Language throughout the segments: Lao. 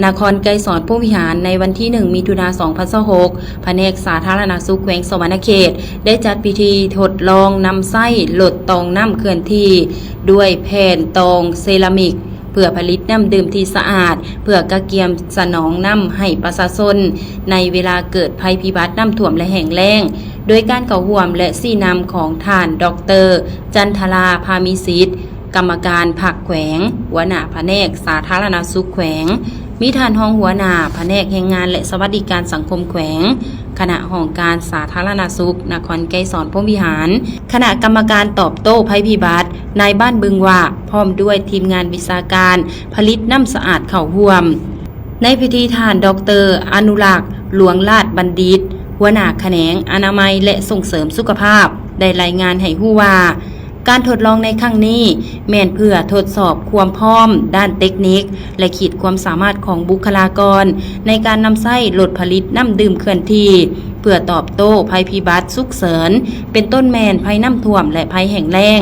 ນະຄອນໄກສອນພົມວິຫານ ໃນວັນທີໜຶ່ງ ມິຖຸນາ ສອງພັນຊາວຫົກ ພະແນກສາທາລະນະສຸກແຂວງສະຫວັນນະເຂດ ໄດ້ຈັດພິທີທົດລອງນຳໃຊ້ລົດຕອງນ້ຳເຄື່ອນທີ່ ດ້ວຍແຜ່ນຕອງເຊຣາມິກ ເພື່ອຜະລິດນ້ຳດື່ມທີ່ສະອາດ ເພື່ອກະກຽມສະໜອງນ້ຳໃຫ້ປະຊາຊົນ ໃນເວລາເກີດໄພພິບັດນ້ຳຖ້ວມ ແລະ ແຫ້ງແລ້ງ, ໂດຍການເຂົ້າຮ່ວມ ແລະ ຊີ້ນຳຂອງທ່ານ ດອກເຕີ ຈັນທະລາ ພາມີສິດ ກຳມະການພັກແຂວງ, ຫົວໜ້າພະແນກສາທາລະນະສຸກແຂວງ, ມີທ່ານຮອງຫົວໜ້າພະແນກແຮງງານ ແລະ ສະຫວັດດີການສັງຄົມແຂວງ, ຄະນະຫ້ອງການສາທາລະນະສຸກນະຄອນໄກສອນພົມວິຫານ, ຄະນະກຳມະການຕອບໂຕ້ໄພພິບັດ ນາຍບ້ານບຶງຫວ້າ ພ້ອມດ້ວຍທີມງານວິຊາການຜະລິດນ້ຳສະອາດເຂົ້າຮ່ວມ. ໃນພິທີ ທ່ານ ດອກເຕີ ອະນຸລັກ ຫຼວງລາດບັນດິດ ຫົວໜ້າຂະແໜງອະນາໄມ ແລະ ສົ່ງເສີມສຸຂະພາບ ໄດ້ລາຍງານໃຫ້ຮູ້ວ່າ ການທົດລອງໃນຄັ້ງນີ້ ແມ່ນເພື່ອທົດສອບຄວາມພ້ອມດ້ານເຕັກນິກ ແລະ ຂີດຄວາມສາມາດຂອງບຸກຄະລາກອນ ໃນການນຳໃຊ້ລົດຜະລິດນ້ຳດື່ມເຄື່ອນທີ່ ເພື່ອຕອບໂຕ້ໄພພິບັດສຸກເສີນ ເປັນຕົ້ນແມ່ນໄພນ້ຳຖ້ວມ ແລະ ໄພແຫ້ງແລ້ງ.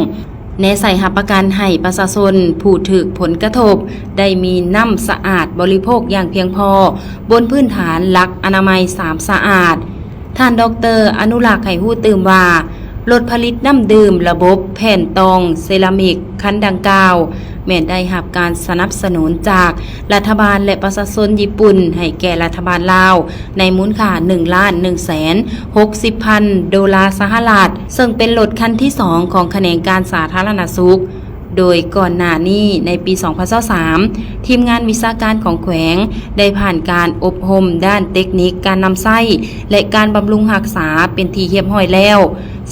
ແນໃສ່ຮັບປະກັນໃຫ້ປະຊາຊົນຜູ້ຖືກຜົນກະທົບ ໄດ້ມີນ້ຳສະອາດບໍລິໂພກຢ່າງພຽງພໍ ບົນພື້ນຖານຫຼັກອະນາໄມສາມສະອາດ. ທ່ານ ດອກເຕີ ອະນຸລັກ ໃຫ້ຮູ້ຕື່ມວ່າ ລົດຜະລິດນ້ຳດື່ມລະບົບແຜ່ນຕອງເຊຣາມິກຄັນດັ່ງກ່າວ ແມ່ນໄດ້ຮັບການສະໜັບສະໜູນຈາກລັດຖະບານ ແລະ ປະຊາຊົນຍີ່ປຸ່ນ ໃຫ້ແກ່ລັດຖະບານລາວ ໃນມູນຄ່າໜຶ່ງລ້ານໜຶ່ງແສນຫົກສິບພັນໂດລາສະຫະລັດ, ເຊິ່ງເປັນລົດຄັນທີສອງຂອງຂະແໜງການສາທາລະນະສຸກ. ໂດຍກ່ອນໜ້ານີ້ໃນປີສອງພັນຊາວສາມ ທີມງານວິຊາການຂອງແຂວງໄດ້ຜ່ານການອົບຮົມດ້ານເຕັກນິກການນຳໃຊ້ ແລະ ການບຳລຸງຮັກສາເປັນທີ່ຮຽບຮ້ອຍແລ້ວ.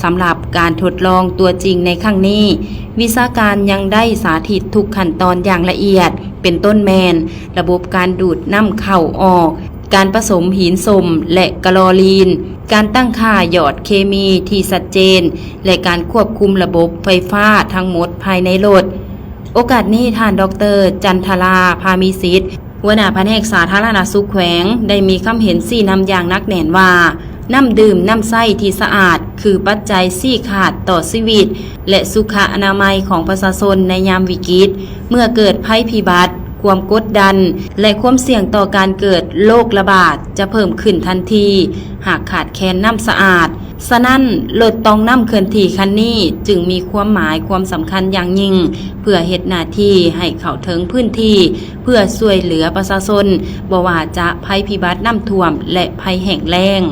ສຳລັບການທົດລອງຕົວຈິງໃນຄັ້ງນີ້, ວິຊາການຍັງໄດ້ສາທິດທຸກຂັ້ນຕອນຢ່າງລະອຽດ, ເປັນຕົ້ນແມ່ນລະບົບການດູດນ້ຳເຂົ້າອອກ, ການປະສົມຫີນສົ້ມ ແລະ ກະລໍລີນ, ການຕັ້ງຄ່າຫຍອດເຄມີທີ່ຊັດເຈນ ແລະ ການຄວບຄຸມລະບົບໄຟຟ້າທັງໝົດພາຍໃນລົດ. ໂອກາດນີ້, ທ່ານ ດອກເຕີ ຈັນທະລາ ພາມີສິດ ຫົວໜ້າພະແນກສາທາລະນະສຸກແຂວງ ໄດ້ມີຄຳເຫັນຊີ້ນຳຢ່າງໜັກແໜ້ນວ່າ ນ້ຳດື່ມ, ນ້ຳໃຊ້ທີ່ສະອາດ ຄືປັດໄຈຊີ້ຂາດຕໍ່ຊີວິດ ແລະ ສຸຂະອະນາໄມຂອງປະຊາຊົນໃນຍາມວິກິດ, ເມື່ອເກີດໄພພິບັດ, ຄວາມກົດດັນ ແລະ ຄວາມສ່ຽງຕໍ່ການເກີດໂລກລະບາດຈະເພີ່ມຂຶ້ນທັນທີ ຫາກຂາດແຄນນ້ຳສະອາດ. ສະນັ້ນ, ລົດຕອງນ້ຳເຄື່ອນທີ່ຄັນນີ້ຈຶ່ງມີຄວາມໝາຍຄວາມສຳຄັນຢ່າງຍິ່ງ ເພື່ອເຮັດໜ້າທີ່ໃຫ້ເຂົ້າເຖິງພື້ນທີ່ ເພື່ອຊ່ວຍເຫຼືອປະຊາຊົນ, ບໍ່ວ່າຈະໄພພິບັດນ້ຳຖ້ວມ ແລະ ໄພແຫ້ງແລ້ງ.